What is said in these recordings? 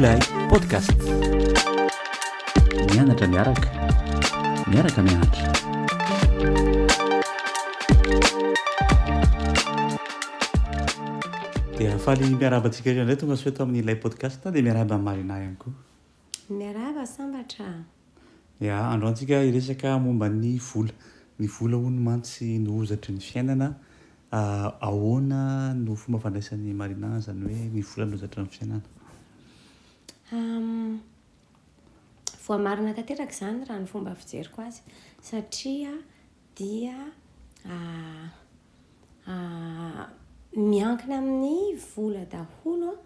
Ilay podcast. Mianatra miaraka, miaraka mianatra. Dia faly miarahaba antsika rehetra indray tonga soa eto amin'ny Ilay podcast dia miarahaba an'i Marina ihany koa. Miarahaba sambatra. Ya, androany tsika hiresaka momba ny vola. Ny vola hono mantsy no hozatry ny fiainana. Ahoana no fomba fandraisan'i Marina izany hoe ny vola no hozatry ny fiainana? Voamarina tanteraka izany raha ny fomba fijeriko azy satria dia miankina amin'ny vola daholo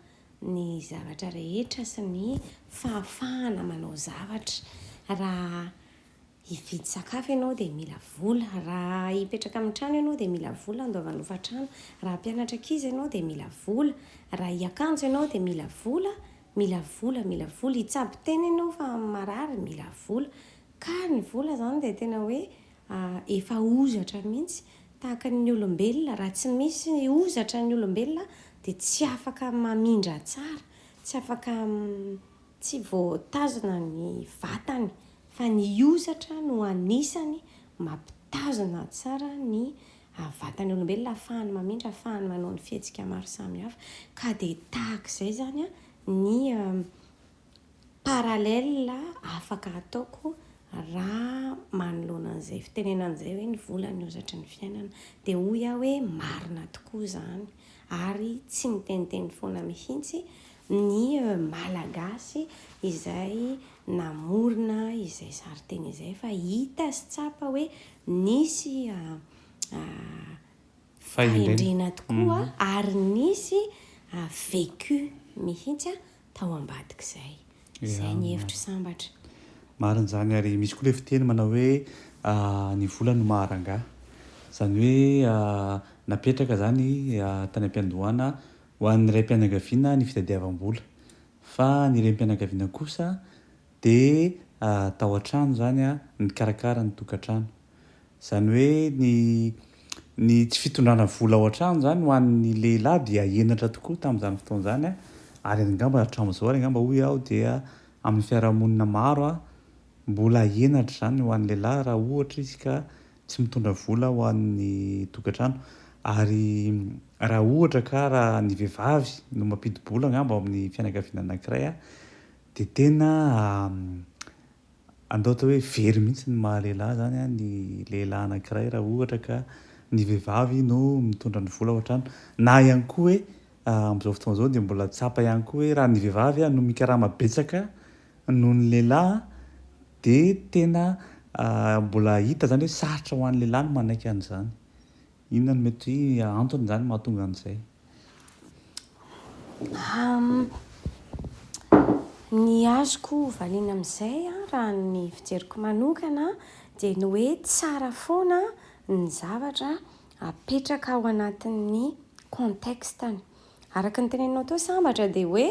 ny zavatra rehetra sy ny fahafahana manao zavatra. Raha hividy sakafo ianao dia mila vola, raha hipetraka amin'ny trano ianao dia mila vola handoavana hofan-trano, raha hampianatra ankizy ianao dia mila vola, raha hiakanjo ianao dia mila vola, mila vola, mila vola, hitsabo tena ianao fa marary mila vola. Ka ny vola izany dia tena hoe efa hozatra mihitsy, tahaka ny olombelona, raha tsy misy hozatra ny olombelona dia tsy afaka mamindra tsara, tsy afaka, tsy voatazona ny vatany, fa ny hozatra no anisany mampitazona tsara ny vatan'ny olombelona ahafahany mamindra, ahafahany manao ny fihetsika maro samihafa, ka dia tahaka izay izany ny Parallèle afaka ataoko raha manoloana an'izay fitenenana izay hoe ny vola ny hozatry ny fiainana. Dia hoy aho hoe marina tokoa izany. Ary tsy niteniteny foana mihitsy ny Malagasy izay namorona izay sarin-teny izay fa hita sy tsapa hoe nisy fahendrena tokoa ary nisy vécu mihitsy tao ambadik'izay. Izay ny hevitro sambatra. Marina izany ary misy koa ilay fiteny manao hoe ny vola no maha rangahy. Izany hoe napetraka izany tany am-piandohana ho an'ny raim-pianakaviana ny fitadiavam-bola fa ny renim-pianakaviana kosa dia tao an-trano izany nikarakara ny tokantrano. Izany hoe ny ny tsy fitondrana vola ao an-trano izany ho an'ny lehilahy dia henatra tokoa tamin'izany fotoana izany ary angamba hatramin'izao ary angamba hoy aho dia amin'ny fiarahamonina maro mbola henatra izany ho an'ny lehilahy raha ohatra izy ka tsy mitondra vola ho an'ny tokantrano ary raha ohatra ka raha ny vehivavy no mampidi-bola angamba ao amin'ny fianakaviana anankiray dia tena Andao atao hoe very mihitsy ny maha lehilahy izany an, ny lehilahy anankiray raha ohatra ka ny vehivavy no mitondra ny vola ao an-trano. Na ihany koa hoe amin'izao fotoana izao dia mbola tsapa ihany koa hoe raha ny vehivavy no mikarama betsaka noho ny lehilahy dia tena mbola hita izany hoe sarotra ho an'ny lehilahy ny manaiky an'izany. Inona no mety antony izany mahatonga an'izay? Ny azoko valiana amin'izay raha ny fijeriko manokana dia ny hoe tsara foana ny zavatra apetraka ao anatin'ny contexte-ny. Araka ny teneninao teo sambatra dia hoe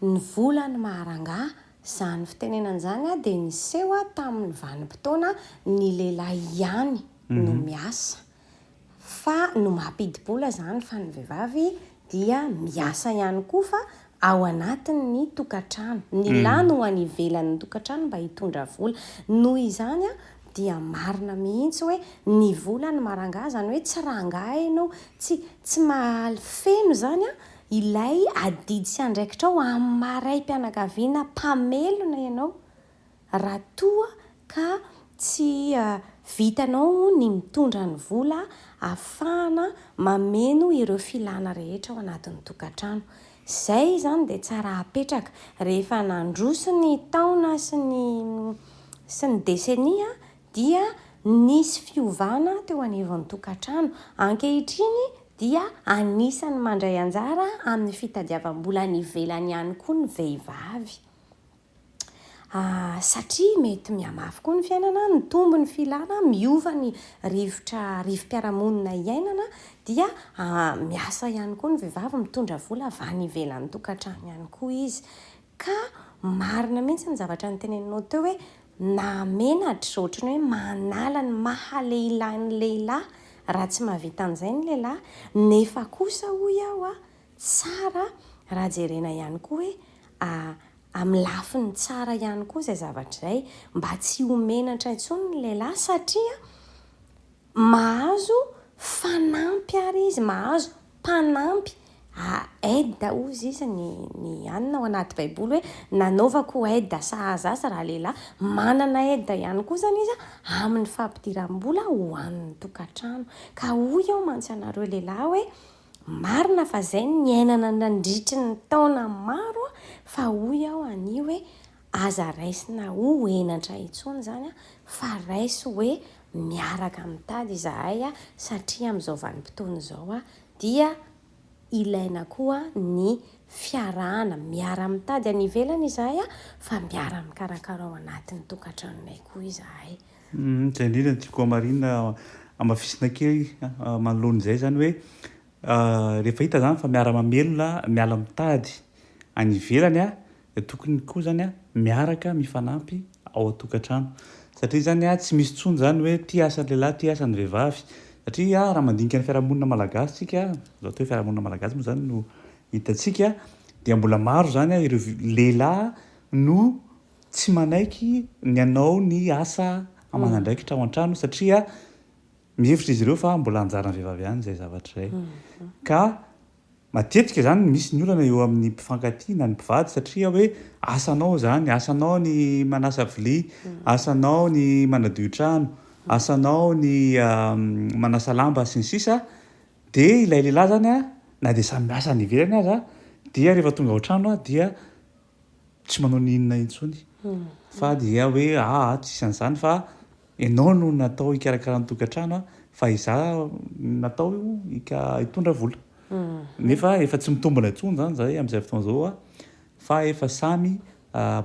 ny vola no maha rangahy, izany fitenenana izany dia niseho tamin'ny vanim-potoana ny lehilahy ihany no miasa fa no mampidi-bola izany fa ny vehivavy dia miasa ihany koa fa ao anatin'ny tokantrano. Ny lahy no any ivelan'ny tokantrano mba hitondra vola. Noho izany dia marina mihitsy hoe ny vola no maha rangahy, izany hoe tsy rangahy ianao, tsy tsy mahafeno izany ilay adidy sy andraikitrao amin'ny maha raim-pianakaviana mpamelona ianao. Raha toa ka tsy vitanao ny mitondra ny vola ahafahana mameno ireo filana rehetra ao anatin'ny tokantrano. Izay izany dia tsara apetraka. Rehefa nandroso ny taona sy ny sy ny desenia dia nisy fiovana teo anivon'ny tokantrano. Ankehitriny dia anisan'ny mandray anjara amin'ny fitadiavam-bola any ivelany ihany koa ny vehivavy. Satria mety mihamafy koa ny fiainana, mitombo ny filana, miova ny rivotra rivo-piarahamonina iainana dia miasa ihany koa ny vehivavy, mitondra vola avy any ivelan'ny tokantrano ihany koa izy. Ka marina mihitsy ny zavatra noteneninao teo hoe nahamenatra, ohatran'ny hoe manala ny maha lehilahy ny lehilahy raha tsy mahavita an'izay ny lehilahy, nefa kosa hoy aho tsara raha jerena ihany koa hoe. amin'ny lafiny tsara ihany koa izay zavatra izay, mba tsy ho menatra intsony ny lehilahy satria mahazo fanampy ary izy, mahazo mpanampy, aide hozy izy ny ny anona ao anaty baiboly hoe nanaovako aide sahaza azy raha lehilahy, manana aide ihany koa izany izy amin'ny fampidiram-bola ho an'ny tokantrano. Ka hoy aho mantsy anareo lehilahy hoe marina fa izay no niainana nandritry ny taona maro fa hoy aho anio hoe aza raisina ho henatra intsony izany fa raiso hoe miaraka mitady izahay satria amin'izao vanim-potoana izao dia ilaina koa ny fiarahana, miara-mitady any ivelany izahay fa miara-mikarakara ao anatin'ny tokantranonay koa izahay. Izay indrindra no tiako hamarinina, hamafisina kely manoloana izay izany hoe rehefa hita izany fa miara-mamelona, miala mitady any ivelany dia tokony koa izany miaraka mifanampy ao an-tokantrano. Satria izany tsy misy intsony izany hoe ity asan'ny lehilahy, ity asan'ny vehivavy. Satria raha mandinika ny fiarahamonina malagasy isika, azo atao hoe fiarahamonina malagasy moa izany no hitantsika, dia mbola maro izany ireo lehilahy no tsy manaiky ny hanao ny asa aman'andraikitra ao an-trano satria mihevitra izy ireo fa mbola anjaran'ny vehivavy ihany izay zavatra izay. Ka Matetika izany misy ny olana eo amin'ny mpifankatia na ny mpivady satria hoe asanao izany, asanao ny manasa vilia, asanao ny manadio trano, asanao ny manasa lamba sy ny sisa dia ilay lehilahy izany an, na dia samy miasa any ivelany aza dia rehefa tonga ao an-trano dia tsy manao n'inona intsony fa dia hoe aa tsisy an'izany fa ianao no natao hikarakara ny tokantrano fa izaho natao hitondra vola. Nefa efa tsy mitombina intsony izany izay amin'izay fotoana izao fa efa samy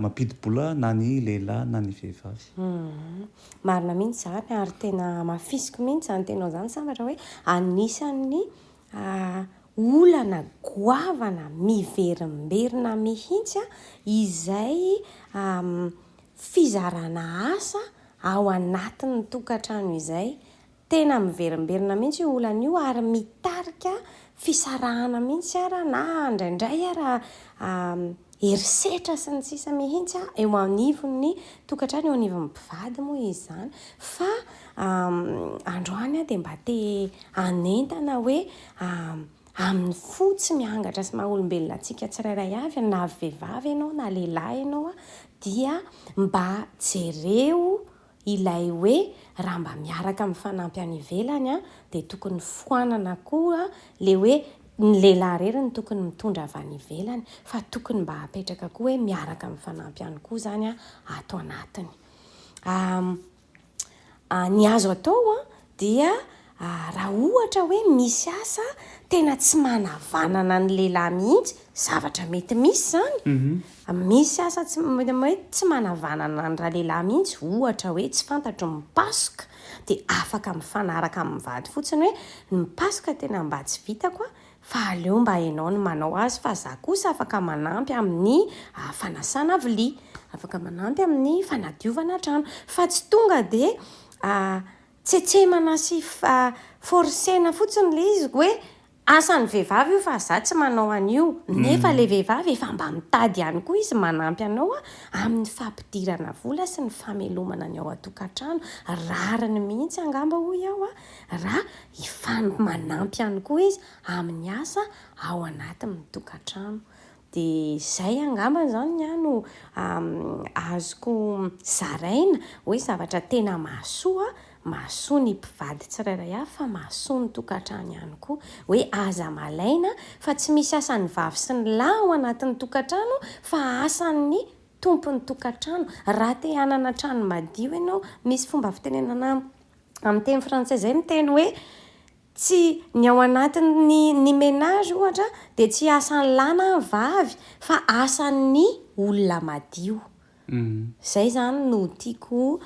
mampidi-bola na ny lehilahy na ny vehivavy. Marina mihitsy izany ary tena hamafisiko mihitsy izany teninao izany Sambatra hoe anisan'ny olana goavana miverimberina mihitsy izay fizarana asa ao anatin'ny tokantrano izay. Tena miverimberina mihitsy io olana io ary mitarika fisarahana mihitsy ara na indraindray ara herisetra sy ny sisa mihitsy eo anivon'ny tokantrano, eo anivon'ny mpivady moa izy izany. Fa androany aho dia mba te hanentana hoe amin'ny fo tsy miangatra sy maha olombelona antsika tsirairay avy, na vehivavy ianao na lehilahy ianao dia mba jereo Ilay hoe raha mba miaraka mifanampy any ivelany an, dia tokony foanana koa le hoe ny lehilahy irery no tokony mitondra avy any ivelany fa tokony mba apetraka koa hoe miaraka mifanampy ihany koa izany an ato anatiny. Ny azo atao an dia raha ohatra hoe misy asa tena tsy manavanana ny lehilahy mihitsy, zavatra mety misy izany, misy asa tsy hoe tsy manavanana ny ralehilahy mihitsy, ohatra hoe tsy fantatro mipasoka, dia afaka mifanaraka amin'ny vady fotsiny hoe ny mipasoka tena mba tsy vitako an, fa aleo mba ianao no manao azy fa za kosa afaka manampy amin'ny fanasana vilia, afaka manampy amin'ny fanadiovana trano, fa tsy tonga dia Tsetsemana sy forcena fotsiny le izy hoe asan'ny vehivavy io fa za tsy manao an'io, nefa le vehivavy efa mba mitady ihany koa izy manampy anao amin'ny fampidirana vola sy ny famelomana ny ao an-tokantrano, rariny mihitsy angamba hoy aho raha hifamanampy ihany koa izy amin'ny asa ao anatin'ny tokantrano. Dia izay angamba izany ny ahy no azoko zaraina hoe zavatra tena mahasoa, mahasoa ny mpivady tsirairay avy fa mahasoa ny tokantrano ihany koa. Hoe aza malaina fa tsy misy asan'ny vavy sy ny lahy ao anatin'ny tokantrano fa asan'ny tompon'ny tokantrano. Raha te hanana trano madio ianao, misy fomba fitenenana amin'ny teny frantsay izay miteny hoe Tsy, ny ao anatin'ny ny ménage ohatra dia tsy asan'ny lahy na ny vavy fa asan'ny olona madio. Zay zany no tiako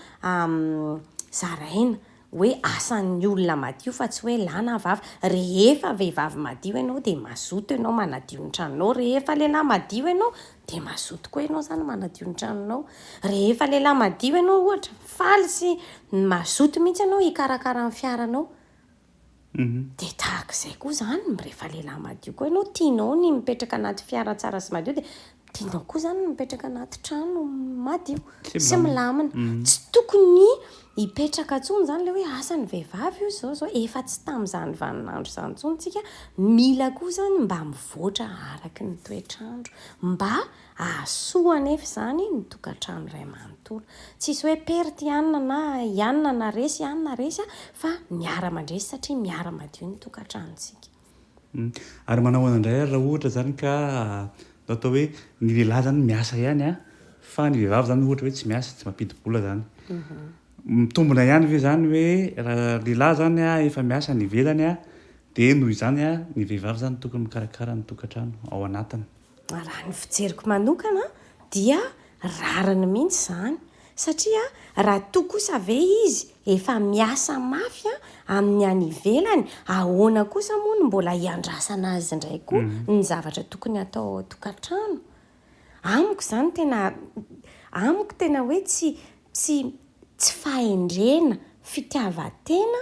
zaraina hoe asan'ny olona madio fa tsy hoe lahy na vavy. Rehefa vehivavy madio ianao dia mazoto ianao manadio ny tranonao, rehefa lehilahy madio ianao dia mazoto koa ianao zany manadio ny tranonao. Rehefa lehilahy madio ianao ohatra, faly sy mazoto mihitsy ianao hikarakara ny fiaranao. Dia tahaka izay koa izany, rehefa lehilahy madio koa ianao, tianao ny mipetraka anaty fiara tsara sy madio dia Tianao koa izany ny mipetraka anaty trano madio sy milamina. Tsy tokony hipetraka intsony izany ilay hoe asan'ny vehivavy io izao izao. Efa tsy tamin'izany vaninandro izany intsony tsika. Mila koa izany mba mivoatra araka ny toetr'andro. Mba hahasoa anefa izany ny tokantrano iray manontolo. Tsisy hoe perte i anona na i anona na resy i anona resy fa miara-mandresy satria miara-madio ny tokantranontsika. Ary manao ahoana indray ary raha ohatra izany ka no atao hoe ny lehilahy izany miasa ihany an, fa ny vehivavy izany ohatra hoe tsy miasa, tsy mampidi-bola izany. Mitombina ihany ve izany hoe raha lehilahy izany an efa miasa any ivelany an, dia noho izany an ny vehivavy izany tokony mikarakara ny tokantrano ao anatiny? Raha ny fijeriko manokana dia rariny mihitsy izany satria raha toa kosa ve izy efa miasa mafy amin'ny any ivelany ahoana kosa moa no mbola hiandrasana azy indray koa ny zavatra tokony hatao ao an-tokantrano? Amiko izany tena amiko tena hoe tsy tsy tsy fahendrena, fitiavan-tena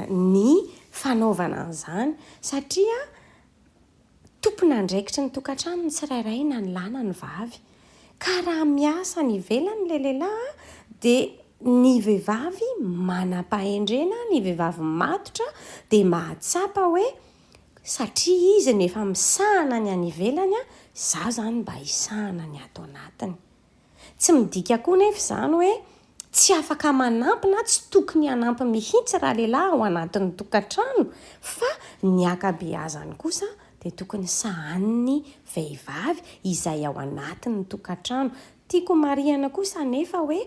ny fanaovana an'izany satria Tompon'andraikitry ny tokantrano ny tsirairay na ny lahy na ny vavy. Ka raha miasa any ivelany ilay lehilahy dia ny vehivavy manam-pahendrena, ny vehivavy matotra dia mahatsapa hoe satria izy no efa misahana ny any ivelany, izaho izany mba hisahana ny ato anatiny. Tsy midika koa nefa izany hoe tsy afaka manampy na tsy tokony hanampy mihitsy ralehilahy ao anatin'ny tokantrano fa ny ankabeazany kosa dia tokony sahanin'ny vehivavy izay ao anatin'ny tokantrano. Tiako homarihana kosa anefa hoe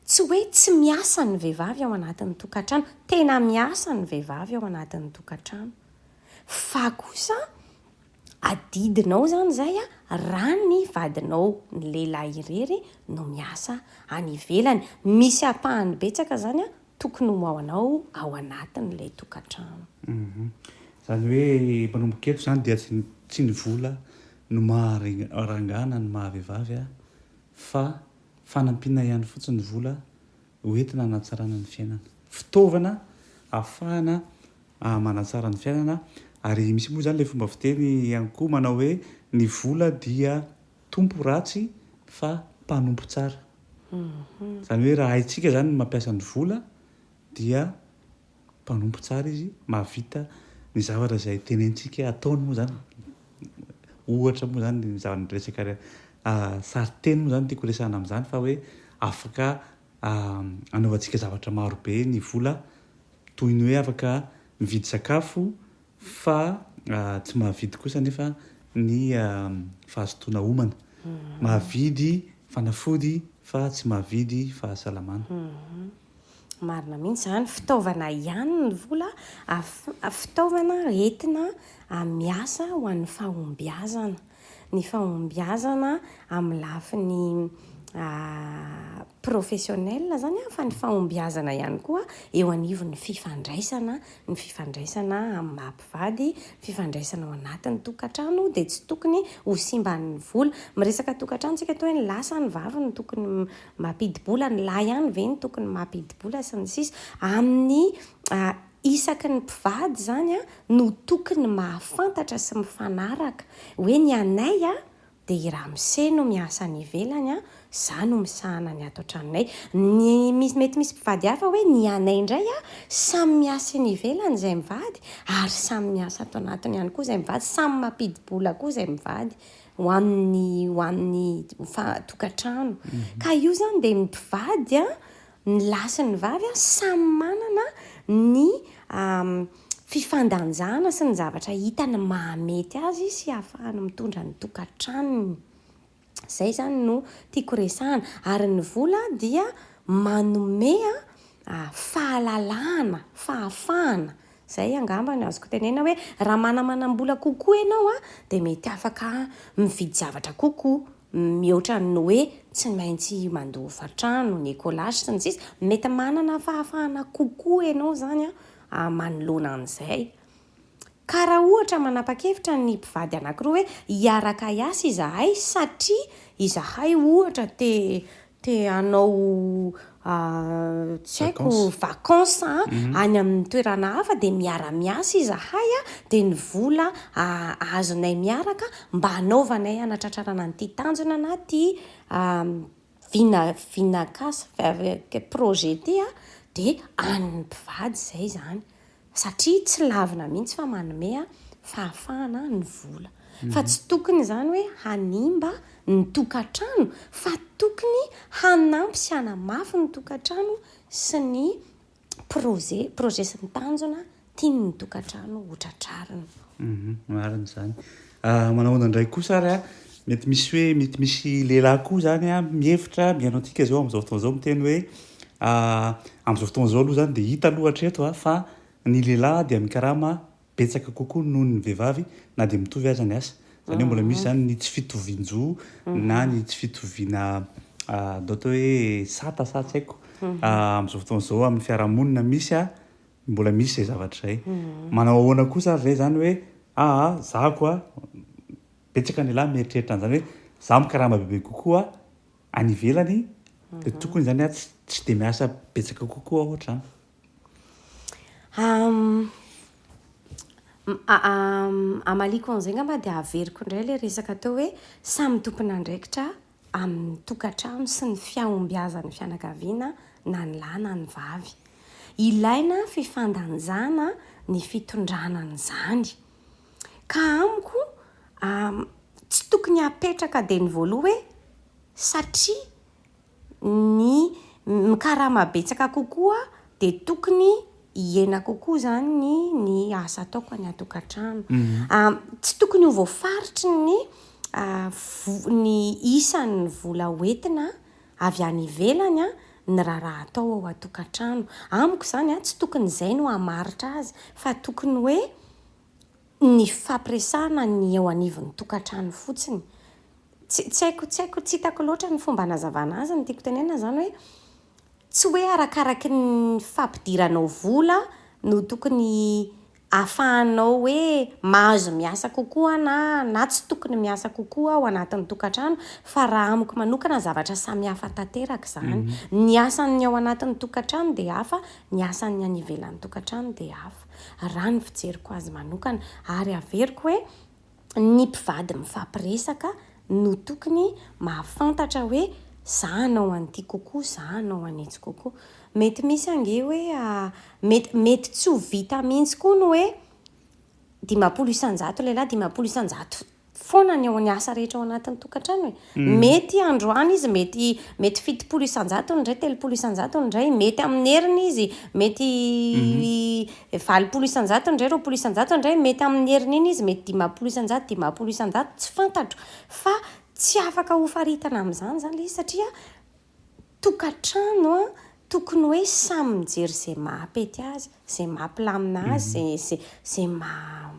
tsy hoe tsy miasa ny vehivavy ao anatin'ny tokantrano, tena miasa ny vehivavy ao anatin'ny tokantrano fa kosa Adidinao izany izay raha ny vadinao, ny lehilahy irery no miasa any ivelany. Misy ampahany betsaka izany tokony ho anao ao anatin'ilay tokantrano. Izany hoe manomboka eto izany dia tsy ny vola no maha rangahy na ny maha vehivavy fa fanampiana ihany fotsiny ny vola ho entina hanatsarana ny fiainana. Fitaovana ahafahana manatsara ny fiainana ary misy moa izany ilay fomba fiteny ihany koa manao hoe ny vola dia tompo ratsy fa mpanompo tsara. Izany hoe raha haintsika izany ny mampiasa ny vola dia mpanompo tsara izy, mahavita ny zavatra izay tenenintsika ataony moa izany. Ohatra moa izany ny zavatra resaka sarin-teny moa izany tiako resahana amin'izany fa hoe afaka anaovantsika zavatra maro be ny vola toy ny hoe afaka mividy sakafo fa tsy mahavidy kosa anefa ny fahazotoana homana. Mahavidy fanafody fa tsy mahavidy fahasalamana. Marina mihitsy izany, fitaovana ihany ny vola, fitaovana entina miasa ho an'ny fahombiazana. Ny fahombiazana amin'ny lafiny professionnel izany fa ny fahombiazana ihany koa eo anivon'ny fifandraisana, ny fifandraisana amin'ny maha mpivady, fifandraisana ao anatin'ny tokantrano dia tsy tokony ho simban'ny vola. Miresaka tokantrano isika toa hoe ny lahy sa ny vavy no tokony mampidi-bola, ny lahy ihany ve no tokony mampidi-bola sy ny sisa. Amin'ny isaky ny mpivady izany no tokony mahafantatra sy mifanaraka hoe ny anay dia i ramose no miasa any ivelany an, za no misahana ny ato an-tranonay. Ny misy mety misy mpivady hafa hoe ny anay indray an, samy miasa eny ivelany izay mivady ary samy miasa ato anatiny ihany koa izay mivady, samy mampidi-bola koa izay mivady ho an'ny ho an'ny fa- tokantrano. Ka io izany dia ny mpivady an, ny lahy sy ny vavy an, samy manana ny fifandanjana sy ny zavatra hitany mahamety azy sy ahafahany mitondra ny tokantranony. Izay izany no tiako resahana. Ary ny vola dia manome fahalalahana, fahafahana. Izay angamba no azoko tenenina hoe raha manamanam-bola kokoa ianao dia mety afaka mividy zavatra kokoa mihoatra ny hoe tsy maintsy mandoa hofantrano, ny écolage sy ny sisa. Mety manana fahafahana kokoa ianao izany manoloana an'izay. Ka raha ohatra manapa-kevitra ny mpivady anankiroa hoe hiaraka hiasa izahay satria izahay ohatra te. te hanao tsy haiko vacances any amin'ny toerana hafa dia miara-miasa izahay dia ny vola azonay miaraka mba hanaovanay hanatratrarana an'ity tanjona na ity vina vinakasa projet ity dia an'ny mpivady izay izany. Satria tsy lavina mihitsy fa manome fahafahana ny vola. Fa tsy tokony izany hoe hanimba ny tokantrano fa tokony hanampy sy hanamafy ny tokantrano sy ny projet, projet sy ny tanjona tian'ny tokantrano ho tratrarina. Marina izany. Manao ahoana indray kosa ary an, mety misy hoe mety misy lehilahy koa izany an mihevitra mihaino antsika izao amin'izao fotoana izao miteny hoe amin'izao fotoana izao aloha izany dia hita aloha hatreto fa ny lehilahy dia mikarama betsaka kokoa noho ny vehivavy na dia mitovy aza ny asa. Izany hoe mbola misy izany ny tsy fitovian-jo na ny tsy fitoviana atao hoe sata sa tsy haiko amin'izao fotoana izao amin'ny fiarahamonina misy an, Mbola misy izay zavatra izay. Manao ahoana kosa ary ve izany hoe aa zako a, betsaka ny lehilahy mieritreritra an'izany hoe za mikarama bebe kokoa any ivelany dia tokony izany aho tsy dia miasa betsaka kokoa aho ohatr'izany. Hamaliako an'izay angamba dia averiko indray ilay resaka teo hoe samy tompon'andraikitra amin'ny tokantrano sy ny fihahombiazan'ny fianakaviana na ny lahy na ny vavy. Ilaina fifandanjana ny fitondrana an'izany. Ka amiko tsy tokony hapetraka dia ny voaloha hoe satria ny mikarama betsaka kokoa dia tokony hihena kokoa izany ny ny asa ataoko any an-tokantrano. Tsy tokony ho voafaritry ny ny isan'ny vola hoentina avy any ivelany ny raharaha atao ao an-tokantrano. Amiko izany tsy tokony izay no hamaritra azy fa tokony hoe ny fifampiresahana ny eo anivon'ny tokantrano fotsiny. Tsy tsy haiko tsy haiko tsy hitako loatra ny fomba hanazavana azy, ny tiako tenenina izany hoe tsy hoe arakaraky ny fampidiranao vola no tokony ahafahanao hoe mahazo miasa kokoa na na tsy tokony miasa kokoa ao anatin'ny tokantrano fa raha amiko manokana zavatra samy hafa tanteraka izany. Ny asan'ny ao anatin'ny tokantrano dia hafa, ny asan'ny any ivelan'ny tokantrano dia hafa. Raha ny fijeriko azy manokana. Ary averiko hoe ny mpivady mifampiresaka no tokony mahafantatra hoe za hanao an'ity kokoa, za hanao an'itsy kokoa. Mety misy ange hoe mety mety tsy ho vita mihitsy koa ny hoe 50% lehilahy, 50% foana ny ao ny asa rehetra ao anatin'ny tokantrano e. Mety androany izy mety mety 70% ny iray, 30% ny iray, mety amin'ny heriny izy mety 80% ny iray, 20% ny iray, mety amin'ny heriny iny izy mety 50%, 50%, tsy fantatro. Fa tsy afaka hofaritana amin'izany izany ilay izy satria tokantrano tokony hoe samy mijery izay mahapety azy, izay mampilamina azy, izay izay maha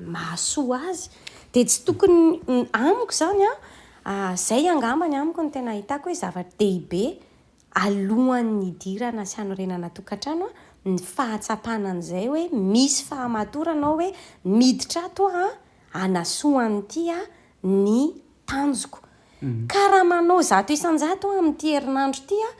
mahasoa azy. Dia tsy tokony, amiko izany an, izay angambany amiko no tena ahitako hoe zava-dehibe alohan'ny hidirana sy hanorenana tokantrano ny fahatsapana an'izay hoe misy fahamatorana ao hoe miditra ato aho an, hanasoa an'ity aho ny tanjoko. Ka raha manao 100% aho amin'ity herinandro ity aho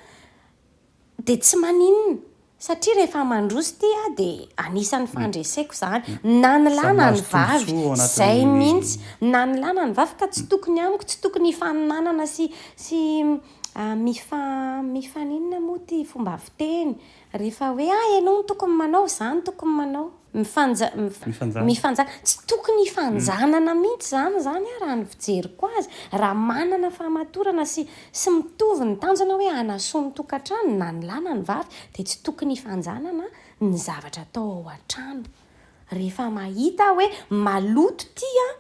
dia tsy maninona satria rehefa mandroso ity aho dia anisan'ny fandreseko izany. Na ny lahy na ny vavy, izay mihitsy. Na ny lahy na ny vavy ka tsy tokony amiko, tsy tokony hifaninanana sy sy mifa mifaninona moa ity fomba fiteny rehefa hoe ah ianao no tokony manao, izaho no tokony manao. Mifanja, Mifanjana. mifanjana. Tsy tokony hifanjanana mihitsy izany izany an, raha ny fijeriko azy. Raha manana fahamatorana sy sy mitovy ny tanjona hoe hanasoa ny tokantrano na ny lahy na ny vavy dia tsy tokony hifanjanana ny zavatra atao ao an-trano. Rehefa mahita hoe maloto ity an,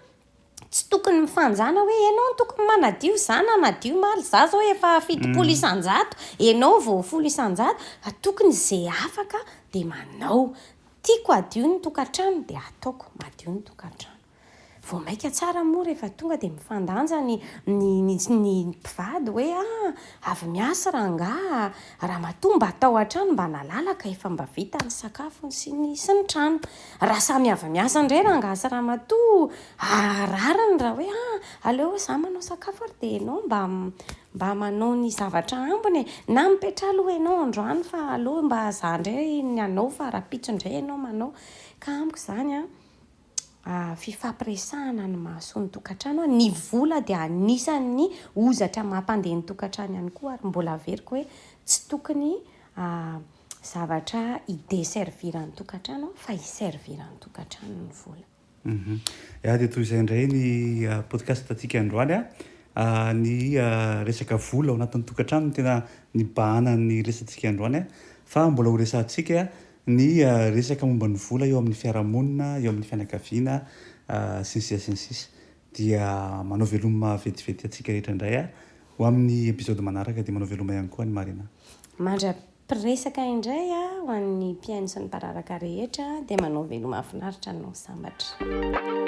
Tsy tokony mifanjana hoe enao no tokony manadio, za nanadio omaly, za zao efa 70%, enao vao 10%, fa tokony ze afaka de manao. Tiako hadio ny tokantrano de ataoko madio ny tokantrano. Vao maika tsara moa rehefa tonga dia mifandanja ny ny ny ny mpivady hoe ah, avy miasa rangaha, ramatoa mba tao an-trano mba nalalaka efa mba vita ny sakafony sy ny sy ny trano. Raha samy avy miasa indray rangaha sy ramatoa, ah rariny raha hoe ah, aleo za manao sakafo ary dia ianao mba mba manao ny zavatra ambiny e, na mipetraha aloha ianao androany fa aleo mba za indray ny hanao fa rahampitso indray ianao manao. Ka amiko izany an, fifampiresahana ny mahasoa ny tokantrano, ny vola dia anisan'ny ozatra mampandeha ny tokantrano ihany koa ary mbola averiko hoe tsy tokony zavatra hi-desservir ny tokantrano fa hi-servir ny tokantrano ny vola. Ya dia toy izay indray ny podcast antsika androany a. Ny resaka vola ao anatin'ny tokantrano no tena nibahanan'ny resatsika androany a. Fa mbola ho resahantsika ny resaka momba ny vola eo amin'ny fiarahamonina, eo amin'ny fianakaviana, sy ny sisa sy ny sisa. Dia manao veloma vetivety antsika rehetra indray aho. Ho amin'ny episode manaraka dia manao veloma ihany koa an'i Marina. Mandra-piresaka indray ho an'ny mpihaino sy ny mpararaka rehetra dia manao veloma finaritra anao sambatra.